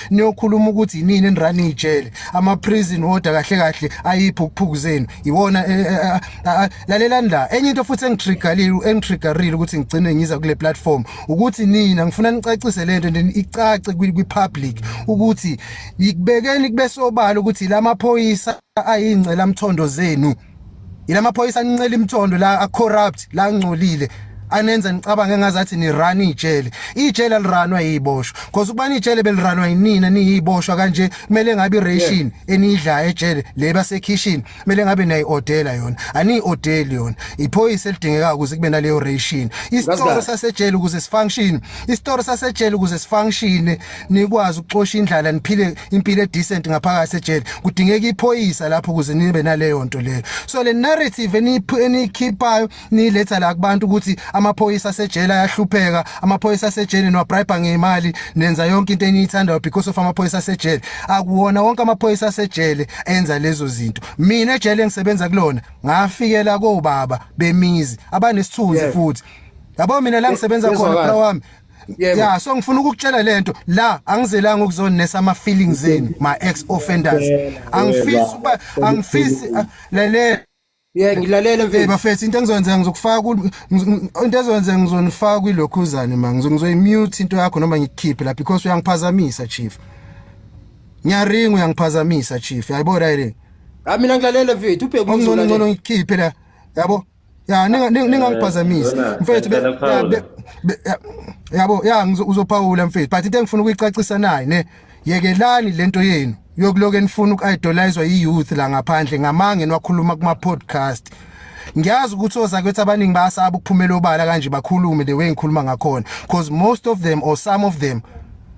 Niyokhuluma ukuthi yinini enirana ijele, ama prison warder kahle kahle ayiphukuphuku zenu iwona. Lalelani la, enye into futhi engitriggerile ukuthi ngigcine ngiza kule platform ukuthi nina ngifuna nicacise lento, then icace kwi public ukuthi ikubekeni kube sobala ukuthi lamaphoyisa ayincela mthondo zenu, ilamaphoyisa ancela imthondo la, a corrupt la, angcolile, anenza nicabange ngazathi ni run ijele. Ijele aliranwa yiboshwa, because ukubani ijele beliranwa yinina niyiboshwa kanje, kumele ngabe iration enidla ejele le base kitchen, kumele ngabe nayi-ordela yona. Aniyi-ordeli yona, iphoyisa elidingekayo ukuze kube naleyo ration. Isitoro sasejele ukuze sifunction, isitoro sasejele ukuze sifunction, nikwazi ukuxosha indlala, niphile impilo edecent ngaphakathi ejele, kudingeka iphoyisa lapho ukuze nibe naleyo nto leyo. So le narrative eniyikhiphayo, niletha la kubantu ukuthi amaphoyisa asejele ayahlupheka, amaphoyisa asejele niwabribe ngemali, nenza yonke into eniyithandayo because of amaphoyisa asejele, akuwona wonke amaphoyisa asejele enza lezo zinto. Mina ejele engisebenza kulona ngafikela kobaba bemizi abanesithunzi futhi, yabo, mina la ngisebenza khona, bra wami. Yeah, so ngifuna ukukutshela lento la, angizelanga ukuzonesa ama feelings zenu, ma ex offenders. Angifisi ukuba, angifisi, lele. Yeah, ngilalela, mfethu. Bafethu, into engizoyenza, ngizokufaka into ezoyenza, ngizonifaka kwilokhuzane ma ngizoyimute into yakho noma ngikukhiphe la because uyangiphazamisa, chief. Ngiyaringa, uyangiphazamisa, chief, yayibona le. Ha, mina ngilalela, mfethu, ubheke. Ongcono ngcono ngikhiphe la, yabo ya, ningangiphazamisi, mfethu. Yabo ya, uzophawula, mfethu, but into engifuna ukuyicacisa naye ne, yekelani lento yenu yokuloke nifuna uku-idolizwa i-youth la ngaphandle ngamange niwakhuluma kuma-podcast. Ngiyazi ukuthi ozakwethu abaningi bayasaba ukuphumela obala kanje, bakhulume the way ngikhuluma ngakhona, because most of them or some of them,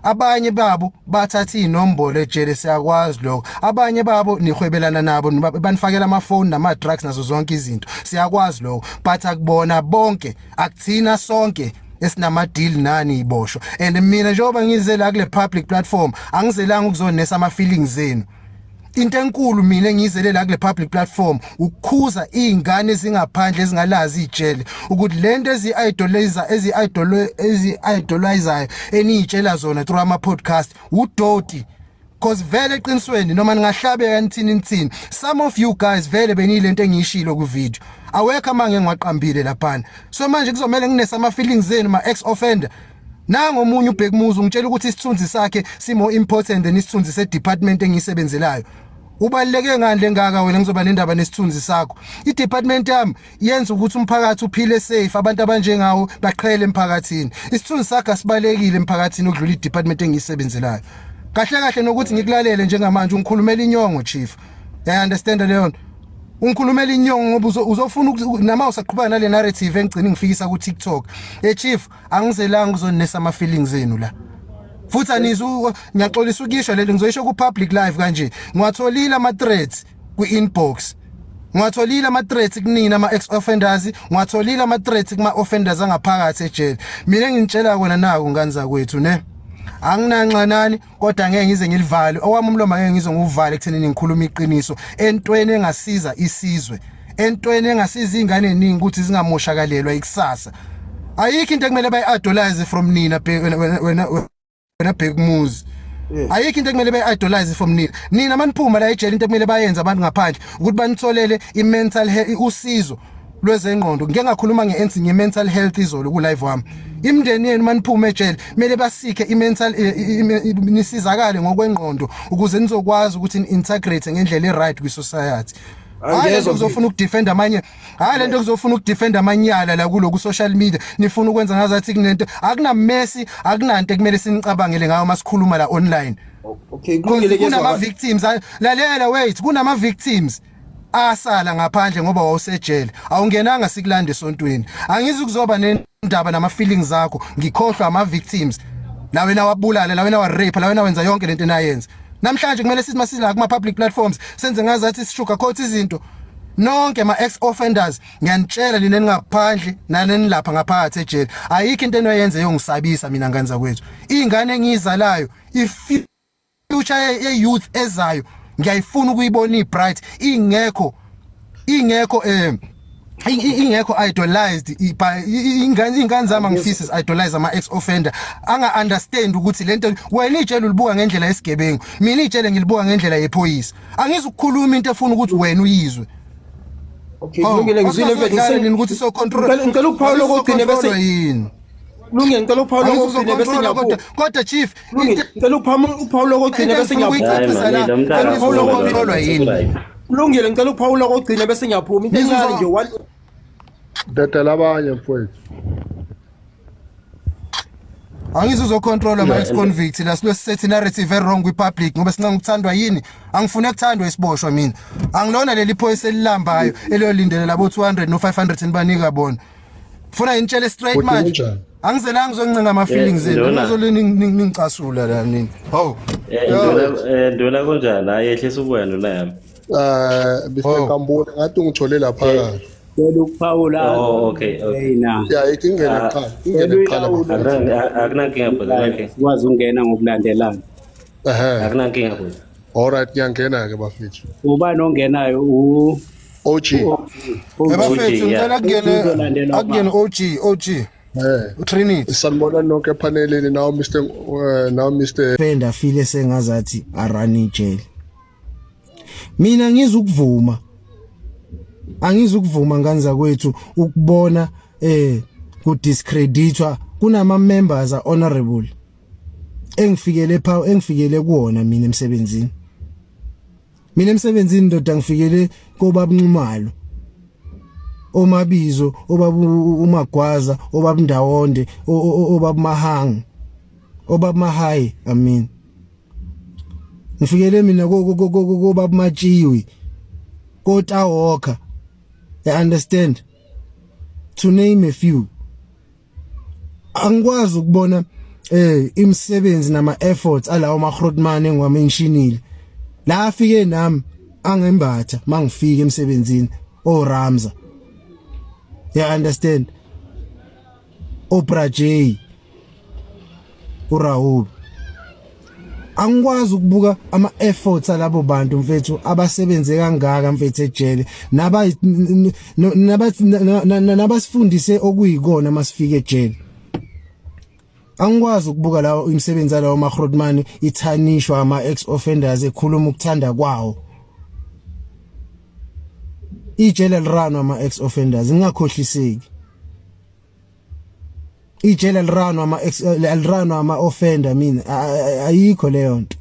abanye babo bathatha inombolo ejele, siyakwazi lokho. Abanye babo nihwebelana nabo, banifakela amafoni nama-drugs nazo zonke izinto, siyakwazi lokho, but akubona bonke, akuthina sonke esinama-deal nani iboshwa. And mina njengoba ngize la kule public platform, angizelanga ukuzonesa ama-feelings zenu. Into enkulu mina engiyizele la kule public platform ukukhuza izingane ezingaphandle ezingalazi ijele ukuthi lento ezi-idolize ezi-idolizayo eniyitshela zona through ama podcast udoti, cause vele eqinisweni noma ningahlabeka nithini nithini, some of you guys vele beniyilento engiyishilo ku video, awekho amange ngiwaqambile laphana. So manje kuzomela nginesa ama feelings zenu, ma ex offender. Nangomunye uBhekumuzi ungitshela ukuthi isithunzi sakhe si more important than isithunzi se department engiyisebenzelayo. Ubaluleke ngani lengaka wena ngizoba nendaba nesithunzi sakho? I-department yami yenza ukuthi umphakathi uphile safe, abantu abanjengawo baqhele emphakathini. Isithunzi sakho asibalekile emphakathini ukudlula i-department engiyisebenzelayo. Kahle kahle nokuthi ngikulalele njengamanje, ungikhulumela inyongo, chief. Ya understand leyo nto? Ungikhulumela inyongo ngoba uzofuna nama usaqhubeka nale narrative engigcina ngifikisa ku TikTok. Eh chief, angizelanga ukuzonesa ama feelings enu la. Futhi anizu, ngiyaxolisa ukisho lento, ngizoyisho ku public live kanje. Ngiwatholile ama threats ku inbox. Ngiwatholile ama threats kunina ama ex offenders, ngiwatholile ama threats kuma offenders angaphakathi ejele. Mina ngintshela kona naku, ngani zakwethu ne. Anginanxanani, kodwa ngeke ngize ngilivale owami umlomo, ngeke ngize ngiwuvale ekuthenini ngikhuluma iqiniso entweni engasiza isizwe, entweni engasiza izingane eningi ukuthi zingamoshakalelwa ikusasa. Ayikho into ekumele bayi-idolize from nina, wena Bhekumuzi. Ayikho into ekumele bayi-idolize from nina. Nina maniphuma la ejele, into ekumele bayenze abantu ngaphandle ukuthi banitholele i-mental health, usizo lwezengqondo. Ngike ngakhuluma nge-mental health izolo ku live wami. Imindeni yenu maniphuma ejele kumele basikhe i-mental, nisizakale ngokwengqondo ukuze nizokwazi ukuthi ni-integrate ngendlela e-right kwi-society. Hayi lento kuzofuna ukudefend amanye, hayi lento kuzofuna ukudefend amanyala la kuloku social media, nifuna ukwenza ngazathi kunento, akuna mess, akunanto ekumele sinicabangele ngayo masikhuluma la online. Okay, kulungile ke. Kunama victims, lalela, wait, kunama victims asala ngaphandle ngoba wawusejele, awungenanga sikulanda esontweni. Angizi kuzoba nendaba nama feelings akho, ngikhohlwa ama victims la wena wabulala, la wena wa rape, la wena wenza yonke lento enayenza. Namhlanje kumele sithi masila kuma public platforms senze ngazathi sisugar coat izinto. Nonke ma ex offenders, ngiyanitshela nina ningaphandle nanenilapha ngaphakathi ejele, ayikho into enoyenze yongisabisa mina, ngane zakwethu. Ingane engiyizalayo, i-future ye-youth ezayo, ngiyayifuna ukuyibona i-bright, ingekho Ingekho idolized ingane, ingane zami angifisi idolize ama ex offender anga understand ukuthi lento wena ijele ulibuka ngendlela yesigebengu, mina ijele ngilibuka ngendlela yephoyisa. Angizukukhuluma into efuna ukuthi wena uyizwe. Okay, kulungile, ngizwile mfethu. Ngisini ukuthi so control Ngicela ukuphawula okugcine bese yini? Kulungile, ngicela ukuphawula okugcine bese ngiyaphuma. Kodwa chief, ngicela ukuphawula okugcine bese ngiyaphuma. Controlwa yini? Kulungile, ngicela ukuphawula okugcine bese ngiyaphuma. Into encane nje, one. Dedela abanye, mfowethu. Angizuzocontrol ama ex convict la, silo set narrative wrong kwi public ngoba sincenga ukuthandwa yini? Angifune ukuthandwa isiboshwa mina. Angilona leli phoyisa elilambayo eliyolindela labo 200 no 500 nibanika bona. Funa intshele straight Kodwa manje. kunjani? Angizelanga ngizoncenga ama feelings enu. Nduna. Ngizolini ningicasula la nini. Hawu. Nduna, kunjani? Hayi, yehlisa ubuya, nduna yami. Mr. Oh. Nkambule, ngathi ungithole lapha. Cela ukuphawula. Oh, okay. Na. Ya, ithi ingene kuqala. Ingene kuqala, bafethu. Akunankinga bhuti, akunankinga. Sikwazi ukungena ngokulandelana. Ehhe. Akunankinga bhuti. All right, ngiyangena ke bafethu. Ubani ongenayo u OG. Ebafethu, yeah. ngicela kungene Uzolandela akungene OG OG. Trinity. Sanibona nonke epanelini nawo Mr nawo Mr Fenda file sengazathi arani ijele. Mina ngizukuvuma. Angizukuvuma, ngane zakwethu, ukubona ku discreditwa kunama members a honorable engifikele pha, engifikele kuwona mina emsebenzini. Mina emsebenzini, ndoda, ngifikele kobaba Nxumalo, omabizo, obaba uMagwaza, obaba Ndawonde, obaba Mahanga, obaba Mahayi, I mean ngifikele mina kobaba Matshiwi, koTawoka, you understand, to name a few. Angikwazi ukubona imisebenzi nama efforts alawo ma grootman engiwamentionile la afike nami angembatha mangifika emsebenzini, o Ramza, you understand, Oprah J, uRaul. Angikwazi ukubuka ama efforts alabo bantu, mfethu, abasebenze kangaka, mfethu, ejele, naba naba nabasifundise okuyikona masifike ejele. Angikwazi ukubuka lawo imisebenzi alawo ma grootman ithanishwa ama ex offenders ekhuluma ukuthanda kwawo. Ijele liranwa ama ex offenders, ngingakhohliseki. Ijele liranwa ama ex, liranwa ama offender. Mina ayikho leyo nto.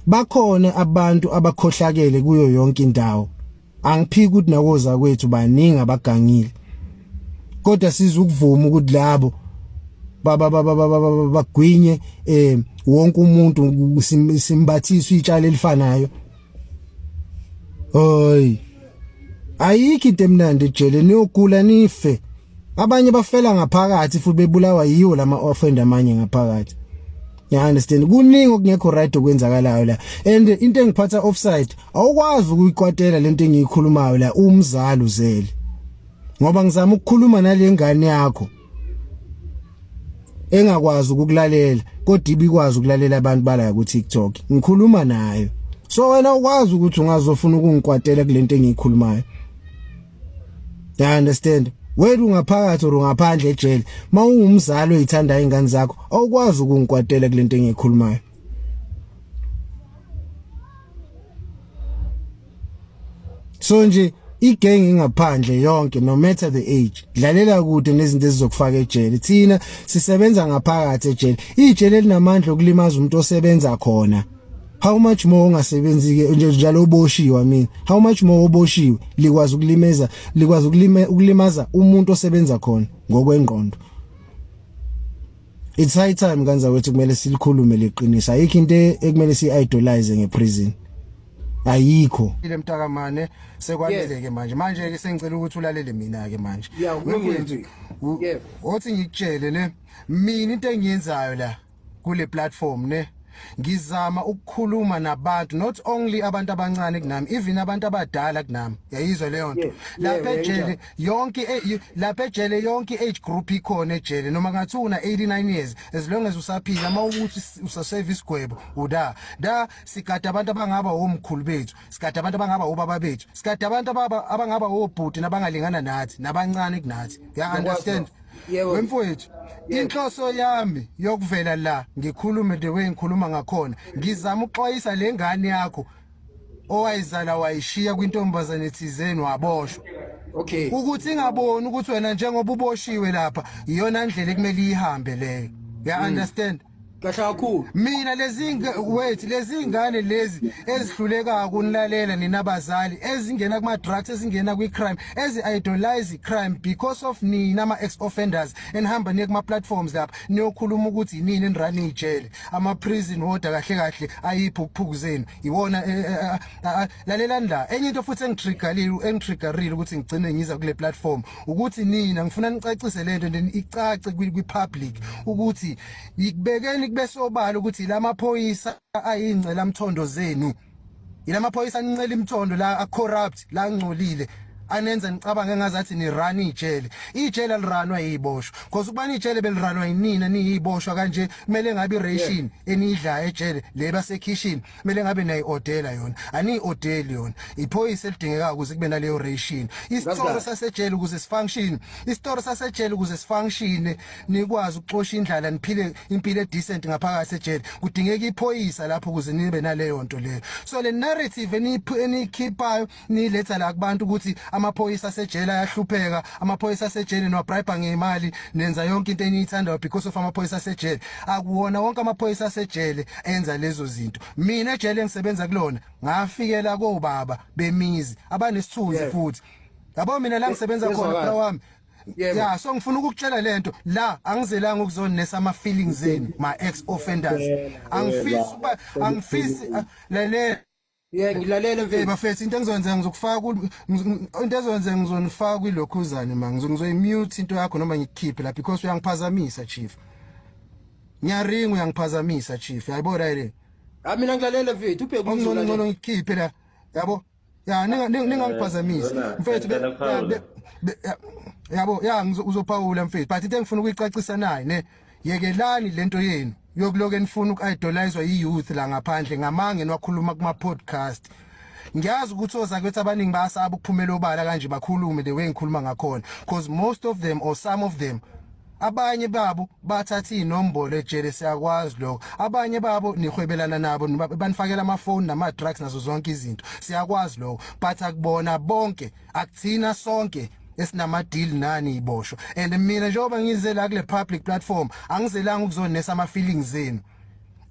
Bakhona abantu abakhohlakele kuyo yonke indawo. Angiphiki ukuthi nakoza kwethu baningi abagangile, kodwa sizukuvuma ukuthi labo baba baba baba bagwinye wonke umuntu, simbathiswe itshalo elifanayo. Hoy, ayikho into emnandi ejele, niyogula nife. Abanye bafela ngaphakathi futhi bebulawa yiwo lama offender amanye ngaphakathi, you understand? Kuningi okungekho right okwenzakalayo la, and into engiphatha offside, awukwazi ukuyikwatela lento engiyikhulumayo la, umzali uzele, ngoba ngizama ukukhuluma nale ngane yakho engakwazi ukukulalela kodwa ibikwazi ukulalela abantu bala ku TikTok. Ngikhuluma nayo, so wena ukwazi ukuthi ungazofuna ukungikwatela kulento engiyikhulumayo, you understand? Wena ungaphakathi or ungaphandle ejele, mawungumzali oyithanda ingane zakho, awukwazi ukungikwatela kulento engiyikhulumayo. So nje igang ingaphandle yonke, no matter the age, dlalela kude nezinto ezizokufaka ejele. Thina sisebenza ngaphakathi ejele. Ijele linamandla okulimaza umuntu osebenza khona, how much more ungasebenzi ke nje njalo oboshiwe? I mean, how much more oboshiwe? Likwazi ukulimeza, likwazi ukulimaza umuntu osebenza khona ngokwengqondo. It's high time, kanza wethu, kumele silikhulume leqiniso. Ayikho into ekumele si idolize ngeprison, ayikho ile mntakamane. Sekwanele ke manje. Manje ke sengicela ukuthi ulalele mina ke manje. Yeah, kulungile Mfethu, mfethu. Yebo. Othi ngikutshele ne, mina into engiyenzayo la kule platform ne. Ngizama ukukhuluma nabantu, not only abantu abancane kunami, even abantu abadala kunami. Yayizwa leyo nto? Lapha ejele yonke, lapha ejele yonke age group ikhona ejele. Noma ngathi una 89 years, as long as usaphila, uma ukuthi usaserve isigwebo, uda da. Sigada abantu abangaba omkhulu bethu, sigada abantu abangaba obaba bethu, sigada abantu abangaba obhuti nabangalingana nathi nabancane kunathi. Ya understand? Yebo. Wemfowethu, inhloso yami yokuvela la ngikhulume the way ngikhuluma ngakhona, ngizama ukuxwayisa le ngane yakho owayizala wayishiya kwintombazane thizeni waboshwa ukuthi ingaboni ukuthi wena njengoba uboshiwe lapha, iyona ndlela ekumele ihambe leyo. Ya understand? Kahle kakhulu. Mina lezi, wait, lezi ngane lezi ezihluleka ukunilalela nina abazali, ezingena kuma drugs, ezingena kwi crime, ezi idolize crime because of nina ama ex offenders enihamba niye kuma platforms lapha niyokhuluma ukuthi yinini enirun ijele, ama prison warder kahle kahle ayiphukuphuku zenu iwona. Lalelani la, enye into futhi engitriggerile ukuthi ngigcine ngiza kule platform ukuthi nina ngifuna nicacise lento, then icace kwi public ukuthi ikubekeni kube sobala ukuthi lamaphoyisa ayincela mthondo zenu, ilamaphoyisa anincela imthondo la, a corrupt la, angcolile, anenza nicabange ngazathi ni run ijele. Ijele alirunwa yiboshwa, because ukubani ijele belirunwa yinina niyiboshwa kanje, kumele ngabe iration enidla ejele le basekitchen, kumele ngabe nayi-ordela yona. Aniyi-ordeli yona, iphoyisa elidingekayo ukuze kube naleyo ration. Isitoro sasejele ukuze sifunction, isitoro sasejele ukuze sifunction, nikwazi ukuxosha indlala, niphile impilo edecent ngaphakathi ejele, kudingeka iphoyisa lapho ukuze nibe naleyo nto leyo. So le narrative eniyikhiphayo, niletha la kubantu ukuthi amaphoyisa asejele ayahlupheka, amaphoyisa asejele niwabribe ngemali, nenza yonke into eniyithandayo because of amaphoyisa asejele, akuwona wonke amaphoyisa asejele enza lezo zinto. Mina ejele engisebenza kulona ngafikela kobaba bemizi abanesithunzi futhi, yabo. Mina la ngisebenza khona, bra wami, ya, so ngifuna ukukutshela lento la, angizelanga ukuzonesa ama feelings zenu ma ex offenders. Angifisi ukuba, angifisi, lalela. Yeah, ngilalele Hey mfethu. Bafethu, into engizoyenza, ngizokufaka into ezoyenza, ngizonifaka kwilokhuzane ma ngizoyimute into yakho noma ngikukhiphe la because uyangiphazamisa, chief. Ngiyaringa, uyangiphazamisa, chief, yayibona le? Ah, mina ngilalele mfethu, ubheke. Ongcono ngcono ngikhiphe la, yabo, ya, ningangiphazamisi Nduna, mfethu. Ngicela ukuphawula. Yabo, ya, uzophawula mfethu, but into engifuna ukuyicacisa naye ne, yekelani lento yenu yokuloke nifuna uku-idolizwa i-youth la ngaphandle ngamange niwakhuluma kuma-podcast. Ngiyazi ukuthi ozakwethu abaningi bayasaba ukuphumela obala kanje bakhulume the way ngikhuluma ngakhona, because most of them or some of them, abanye babo bathatha inombolo ejele, siyakwazi lokho. Abanye babo nihwebelana nabo, banifakela amafoni nama-drugs nazo zonke izinto, siyakwazi lokho. But akubona bonke, akuthina sonke esinama-deal nani iboshwa. And mina njengoba ngize la kule public platform, angizelanga ukuzonesa ama-feelings zenu.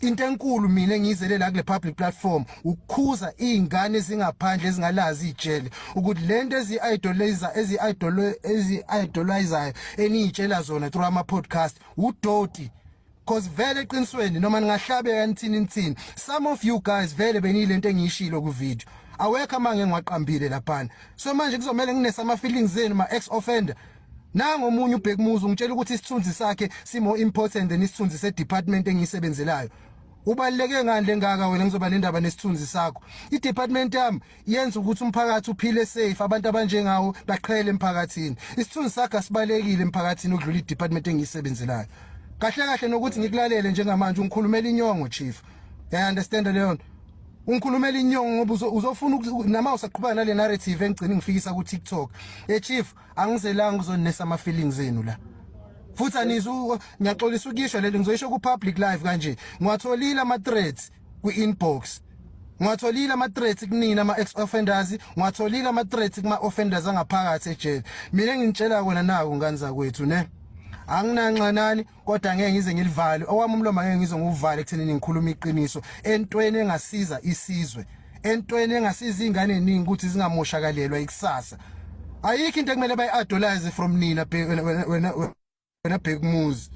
Into enkulu mina engiyizele la kule public platform ukukhuza izingane ezingaphandle ezingalazi ijele ukuthi lento ezi-idolize ezi-idolizayo eniyitshela zona through ama-podcast udoti, cause vele eqinisweni noma ningahlabeka nithini nithini, some of you guys vele beniyilento engiyishilo ku video, awekho amange ngiwaqambile laphana. So manje kuzomela nginesa ama feelings zenu ma ex offender. Nango omunye uBhekumuzi ungitshela ukuthi isithunzi sakhe si more important than isithunzi se department engiyisebenzelayo. Ubaluleke ngani lengaka wena ngizoba nendaba nesithunzi sakho? I-department yami yenza ukuthi umphakathi uphile safe, abantu abanjengawo baqhele emphakathini. Isithunzi sakho asibalekile emphakathini ukudlula i-department engiyisebenzelayo. Kahle kahle nokuthi ngikulalele njengamanje, ungikhulumela inyongo, chief. Ya understand leyo nto? Ungikhulumela inyongo ngoba uzofuna nama usaqhubeka nale narrative engigcina ngifikisa ku TikTok. Eh chief, angizelanga uzonesa ama feelings zenu la. Futhi anizu, ngiyaxolisa ukisho lento, ngizoyisho ku public live kanje. Ngiwatholile ama threats ku inbox. Ngiwatholile ama threats kunina ama ex offenders, ngiwatholile ama threats kuma offenders angaphakathi ejele. Mina ngintshela kona naku, ngani zakwethu ne. Anginanxanani, kodwa ngeke ngize ngilivale owami umlomo, ngeke ngize ngiwuvale ekuthenini ngikhuluma iqiniso entweni engasiza isizwe, entweni engasiza izingane eziningi ukuthi zingamoshakalelwa ikusasa. Ayikho into ekumele bayi-idolize from nina, wena Bhekumuzi.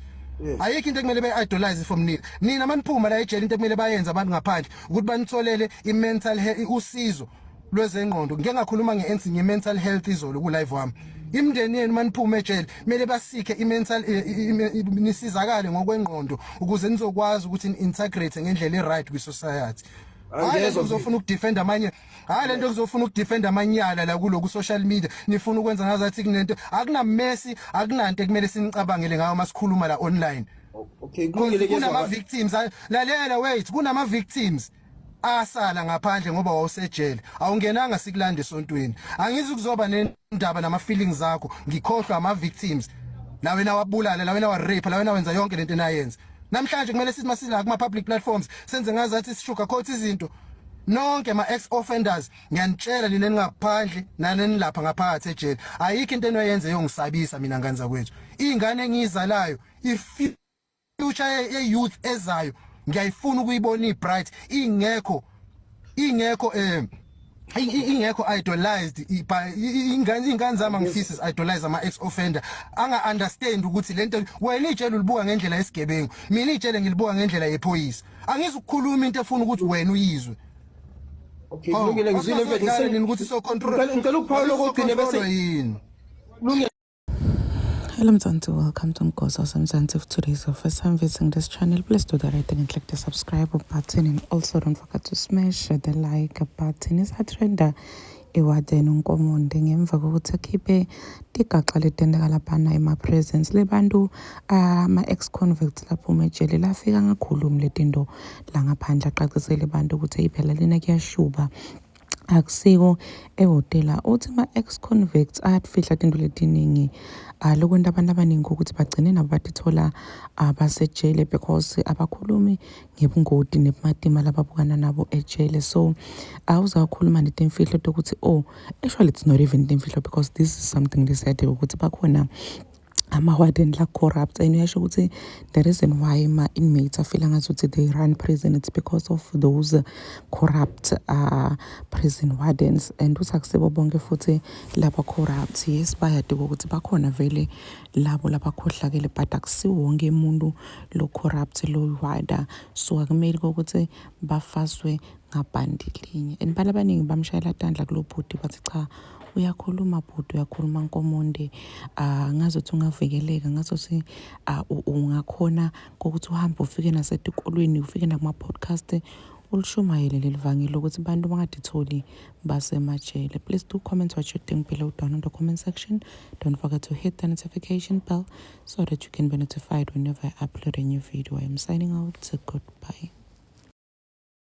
Ayikho into ekumele bayi-idolize from nina. Nina maniphuma la ejele, into ekumele bayenze abantu ngaphandle ukuthi banitholele i-mental health, usizo lwezengqondo. Ngike ngakhuluma nge-mental health izolo ku-live wami. Imindeni yenu maniphume ejele kumele basikhe i-mental nisizakale ngokwengqondo ukuze nizokwazi ukuthi ni-integrate ngendlela e-right kwi-society. Hayi lento Angiyezwa. kuzofuna ukudefend amanye, hayi lento kuzofuna ukudefend amanyala la kuloku social media, nifuna ukwenza ngazathi kunento, akunamesi, akunanto ekumele sinicabangele ngayo masikhuluma la online. Okay, kulungile Kunama kuyezwakala. victims, lalela, wait, kunama victims asala ngaphandle ngoba wawusejele, awungenanga sikulanda esontweni. Angizi kuzoba nendaba nama feelings zakho, ngikhohlwa ama victims la wena wabulala, la wena wa rape, la wena wenza yonke lento enayenza. Namhlanje kumele sithi masila kuma public platforms senze ngazathi sishuka coat izinto. Nonke ma ex offenders, ngiyanitshela nina ningaphandle nanenilapha ngaphakathi ejele, ayikho into enoyenze yongisabisa mina nganza kwethu. Ingane engiyizalayo, i future ye youth ezayo, ngiyayifuna ukuyibona ibright, ingekho idolized ingane. Ingane zami angifisi idolize ama ex offender anga understand ukuthi lento wena ijele ulibuka ngendlela yesigebengu, mina ijele ngilibuka ngendlela yephoyisa. Angizukukhuluma into efuna ukuthi wena uyizwe. Okay, kulungile, ngizwile mfethu. Nini ukuthi so control Ngicela ukuphawula okugcina bese yini. Kulungile. Hello Mzansi, welcome to Mgozo Mzansi. If today is your first time visiting this channel, please do the right thing and click the subscribe button, and also don't forget to smash the like button. Isatrenda iwarden uNkomonde ngemva kokuthi akhiphe tigaxa letenteka laphana ema-prisons lebantu, ama-ex-convicts laphuma ejele lafika ngakhulumi letinto la ngaphandle, aqaqisele abantu ukuthi phela lena kuyashuba, akusiko ehhotela. Uthi ma-ex-convicts ayafihla tinto letiningi, lokwenta abantu abaningi ukuthi bagcine nabo batithola basejele because abakhulumi ngebungoti nebumatima lababukana nabo ejele. So awuzawukhuluma netimfihlo tokuthi, oh, actually it's not even timfihlo because this is something they said ukuthi bakhona ama-warden la-corrupt, and uyasho ukuthi the reason why ma-inmates afila ngazuthi they run prison, it's because of those corrupt prison wardens. And uthi akusibo bonke futhi laba corrupt. Yes, bayadika ukuthi bakhona vele labo labakhohlakele, but akusiwo wonke umuntu lo corrupt lo warder, so akumele ukuthi bafaswe ngabhandi linye. And bantu abaningi bamshayela tandla kulo bhuti, bathi cha, uyakhuluma bhuti, uyakhuluma Nkomonde, ngazuthi ungavikeleka, ngazuthi ungakhona kokuthi uhambe ufike nasetikolweni, ufike nakuma-podcast, ulishumayele leli vangeli lokuthi abantu bangaditholi basemajele. Please do comment what you think below down in the comment section. Don't forget to hit the notification bell so that you can be notified whenever I upload a new video. I am signing out. Goodbye.